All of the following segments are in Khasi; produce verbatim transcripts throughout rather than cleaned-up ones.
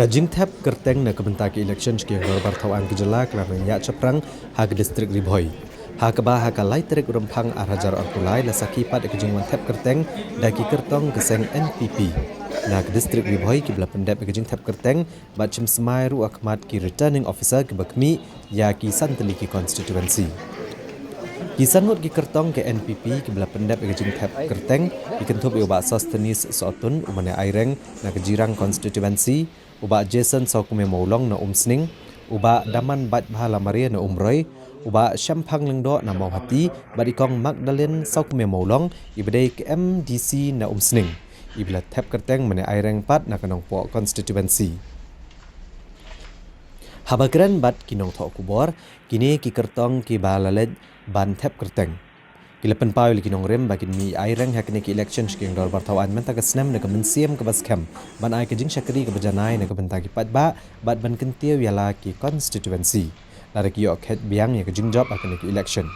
Ka jingthep kyrteng na ka bynta ki election sha ki dorbar thaw aiñ ka jylla ka la nang ïaid shaphrang ha ka district Ri Bhoi. Ha kaba ha ka lai tarik u Rymphang ar hajar arphew lai la sakhi pat ïa ka jingwan thep kyrteng da ki kyrtong ka seng N P P. Na ka district Ri Bhoi kiba la pyndep ïa ka jingthep kyrteng bad shim smai ruh ha khmat ki returning officer kiba khmih ïa ki san tylli ki constituency. Ki san ngut ki kyrtong ka N P P kiba la pyndep ïa ka jingthep kyrteng ki kynthup ïa u Bah Sosthenes Sohtun uba na Aireng na ka Jirang constituency, u Bah Jason Sawkmie Mawlong na Umsning, u Bah Daman Baitbha Lamaria na Umroi, u Bah Shemphang Lyngdoh na Mawhati bad i Kong Magdalene Sawkmie Mawlong iba dei ka M D C na Umsning, iba la thep kyrteng mynne Aireng pat na ka Nongpoh constituency. Haba kren bad ki nongthoh khubor, kine ki kyrtong kiba la leit ban thep kyrteng ki la pynpaw ïa la ki nongrim ba kin mih Aireng ha kine ki election sha ki dorbar thaw aiñ mynta ka snem da ka mynsiem kaba skhem ban ai ka jingshakri kaba janai na ka bynta ki paidbah bad ban kyntiew ïa la ki constituency lada ki ïoh khet biang ïa ka jingjop ha kine ki election.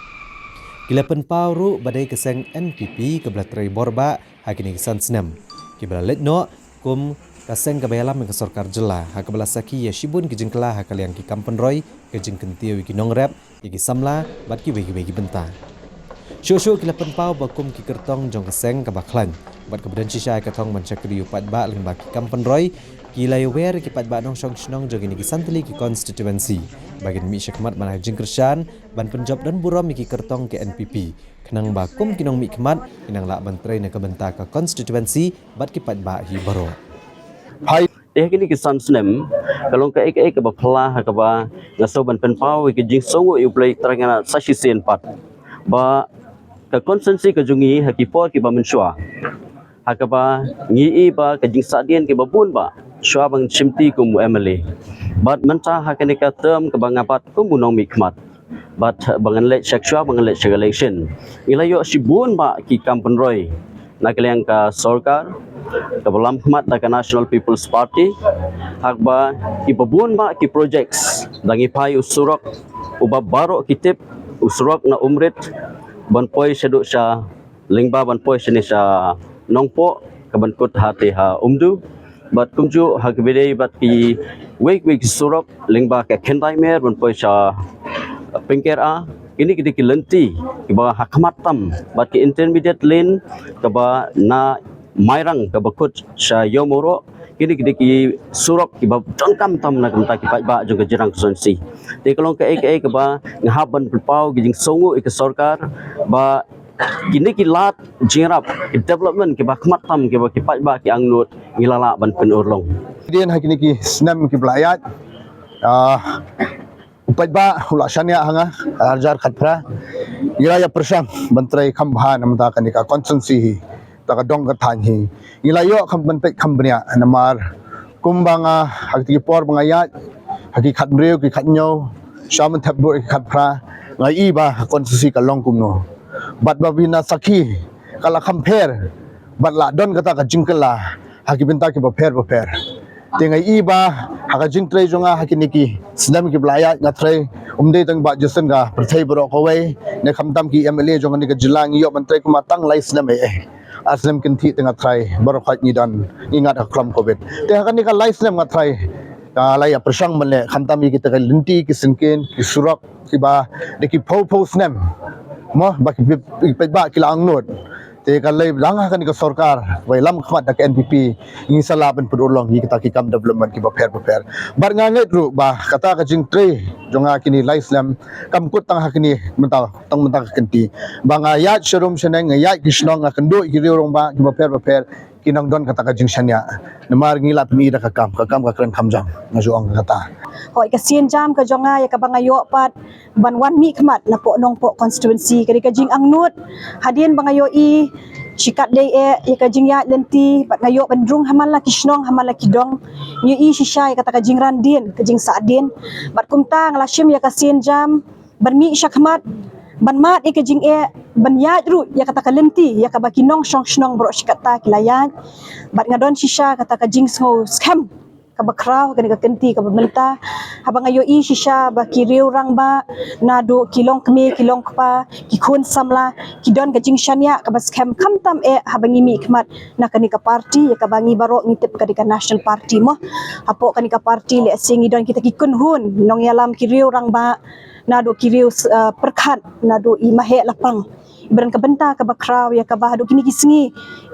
Ki la pynpaw ruh ba dei ka seng N P P kaba la trei bor bah ha kine ki san snem kiba la leit noh kum ka seng kaba ïalam ïa ka sorkar jylla ha kaba la sakhi ïa shibun ki jingkylla ha ka liang ki kam pynroi, ka jingkyntiew ïa ki nongrep, ïa ki samla bad kiwei kiwei ki bynta. Shuh shuh ki la pynpaw ba kum ki kyrtong jong ka seng kaba khlaiñ bad kaba don shisha ïa ka thong ban shakri ïa u paidbah lyngba ki kam pynroi, ki la ïawer ïa ki paidbah nongshong shnong jong kine ki san tylli ki constituency ba kin mih shakhmat ban ai jingkyrshan ban pynjop don burom ïa ki kyrtong ka N P P, khnang ba kum ki nongmihkhmat kin nang lah ban trei na ka bynta ka constituency bad ki paidbah hi baroh. Hai. Te ha kine ki san snem ka long kaei kaei kaba phylla ha kaba nga sngew ban pynpaw ïa ka jingsngewnguh ïa U Blei Trai Kynrad sa shisien pat ba ka constituency ka jong ngi ha ki por kiba mynshuwa ha kaba ngi ïohi ba ka jingsahdien kiba bun bah shuwa ban shimti kum u M L A. Bad mynta ha kane ka term kaba nga bat kum u nongmihkhmat bad ba ngan leit sha shuwa ba ngan leit sha election, ngi la ïoh shibun bah ki kam pynroi na ka liang ka sorkar kaba lam khmat da ka National People's Party, ha kaba kiba bun bah ki projects da ngi phai u surok uba baroh ki tip, u surok na Umrit ban poi shaduh sha lyngba ban poi shane sha Nongpoh kaban kut ha te ha Umdu. Bad kumjuh ha kaba dei bad kiwei kiwei ki surok lyngba ka Khyndai Mer ban poi sha Pingkera. Kine ki dei ki lynti kiba ha khmat tam bad ki intermediate lane kaba na Mairang kaba kut sha Ïewmawroh. Kine ki dei ki surok kiba donkam tam na ka bynta ki paidbah jong ka Jirang constituency. Te ka long kaei kaei kaba nga hap ban pynpaw ka jingsngewnguh ïa ka sorkar ba kine ki lad jingïarap, ki development kiba khmat tam kiba ki paidbah ki angnud ngi la lah ban pynurlong. Hadien ha kine ki snem kiba la ïaid, ah, u paidbah u la shaniah ha nga, ar hajar khatphra. Ngi la ïa pyrshang ban trei kham bha na ka bynta kane ka constituency hi, ta ka dong ka thaiñ hi. Ngi la ïoh kham ban peit kham bniah namar kumba nga ha kiti ki por ba nga ïaid ha ki khathynriew ki khathynñiew, sha mynthep bud ki khatphra, nga ïohi ba constituency ka long kumno. Bad ba bina sakhi ka la kham pher bad la don kata ka jingkylla ha ki bynta kiba pher bapher. Te nga ïohi ba ha ka jingtrei jong nga ha kine ki snem kiba la ïaid nga trei, ym dei tang Bah Jason, ka pyrthei baroh kawei ne khamtam ki M L A jong kane ka jylla, ngi ïoh ban trei kumba tang lai snem eh. Ar snem kynthih te nga trei, baroh khoit ngi don, ngi ngat ha khlem covid. Te ha kane ka lai snem nga trei, ka la ïa pyrshang ban leh khamtam ïa kita ki lynti, ki syngkien, ki surok kiba dei ki phew phew snem mo ba ki paidbah ki la angnud. Te ka lei dang ha kane ka sorkar ba ïalam khmat da ka N P P, ngi sa lah ban pynurlong ïa kita ki kam development kiba pher bapher. Bad nga ngeit ruh ba kata ka jingtrei jong nga kine lai snem kam kut tang ha kine mynta, tang mynta ka kynti. Ba nga ïaid sharum shaneng, nga ïaid ki shnong, nga kynduh ki riew rangbah kiba pher bapher, ki nang don kata ka jingshaniah. Namar ngi la pyni da ka kam, ka kam ka kren kham jam, nga ju ong kata. Hooid, ka sienjam ka jong nga ïa kaba nga ïoh pat ban wan mihkhmat na poh Nongpoh constituency ka dei ka jingangnud. Hadien ba nga ïohi shi katdei eh ïa ka jingïaid lynti bad nga ïoh ban rung ha man la ki shnong, ha man la ki dong, nga ïohi shisha ïa kata ka jingran dien, ka jingsahdien. Bad kumta nga la shim ïa ka sienjam ban mih shakhmat, ban mad ïa ka jingeh, ban ïaid ruh ïa kata ka lynti ïa kaba ki nongshong shnong baroh shi katta ki la ïaid. Bad nga don shisha kata ka jingsngew skhem kaba khraw, kane ka kynti kaba mynta, haba nga ïohi shisha ba ki riew rangbah, naduh ki longkmie, ki longkpa, ki khun samla, ki don ka jingshaniah kaba skhem khamtam eh haba ngi mih khmat na kane ka party, ïa kaba ngi baroh ngi tip ka dei ka National Party mo. Hapoh kane ka party lehse ngi don kita ki kynhun nongïalam ki riew rangbah, naduh ki riew, eh, pyrkhat, naduh i maheh lapang. Iba don ka bynta kaba khraw ïa kaba haduh kine ki sngi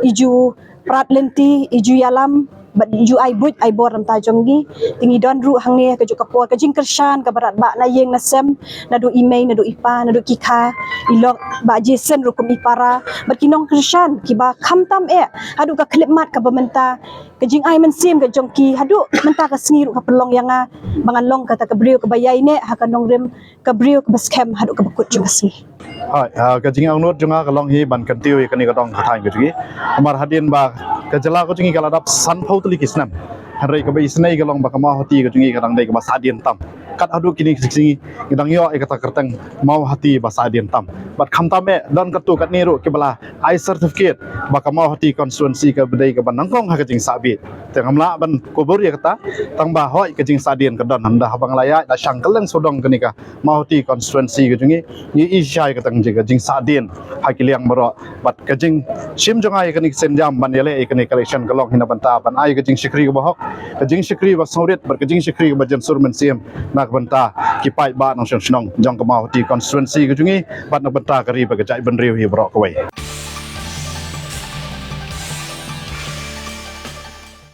i ju prat lynti, i ju ïalam, bad i ju ai buit ai bor na bynta jong ngi. Te ngi don ruh hangne ka juk ka por ka jingkyrshan kaba radbah na ïing na sem, naduh i mei, naduh i pa, naduh ki kha, i lok, Bah Jason ruh kum i para, bad ki nongkyrshan kiba khamtam eh haduh ka khyllipmat kaba mynta, ka jingai mynsiem ka jong ki haduh mynta ka sngi ruh ka pynlong ïa nga ba ngan long kata ka briew kaba ïaineh ha ka nongrim, ka briew kaba skhem haduh kaba kut jong ka sngi. Hooid, ah, ka jingangnud jong nga ka long hi ban kyntiew ïa kane ka dong ka thaiñ ka jong ngi. Namar hadien ba ka jylla ka jong ngi ka la dap sanphew tylli ki snem, hynrei kaba isynei ka long ba ka Mawhati ka jong ngi ka dang dei kaba sahdien tam. Kat haduh kine ki sngi ngi dang ïoh ïa kata ka kyrteng Mawhati ba sahdien tam. Bad khamtam eh don katto katne ruh kiba la ai certificate ba ka Mawhati constituency kaba dei kaba nyngkong ha ka jingsahbit. Te ngam lah ban kubur ïa kata, tang ba hooid ka jingsahdien ka don, hynda haba nga la ïaid la shang kylleng sawdong kane ka Mawhati constituency ka jong ngi, ngi i shai ka tang jing ka jingsahdien ha ki liang baroh. Bad ka jingshim jong nga ïa kane ka sienjam ban ïaleh ïa kane ka election ka long hi na bynta ban ai ka jingshakri kaba hok, ka jingshakri ba sngewrit, bad ka jingshakri kaba jynsur mynsiem na ka bynta ki paidbah nongshong shnong jong ka Mawhati constituency ka jong ngi, bad na ka bynta ka ri bad ka jaitbynriew hi baroh kawei.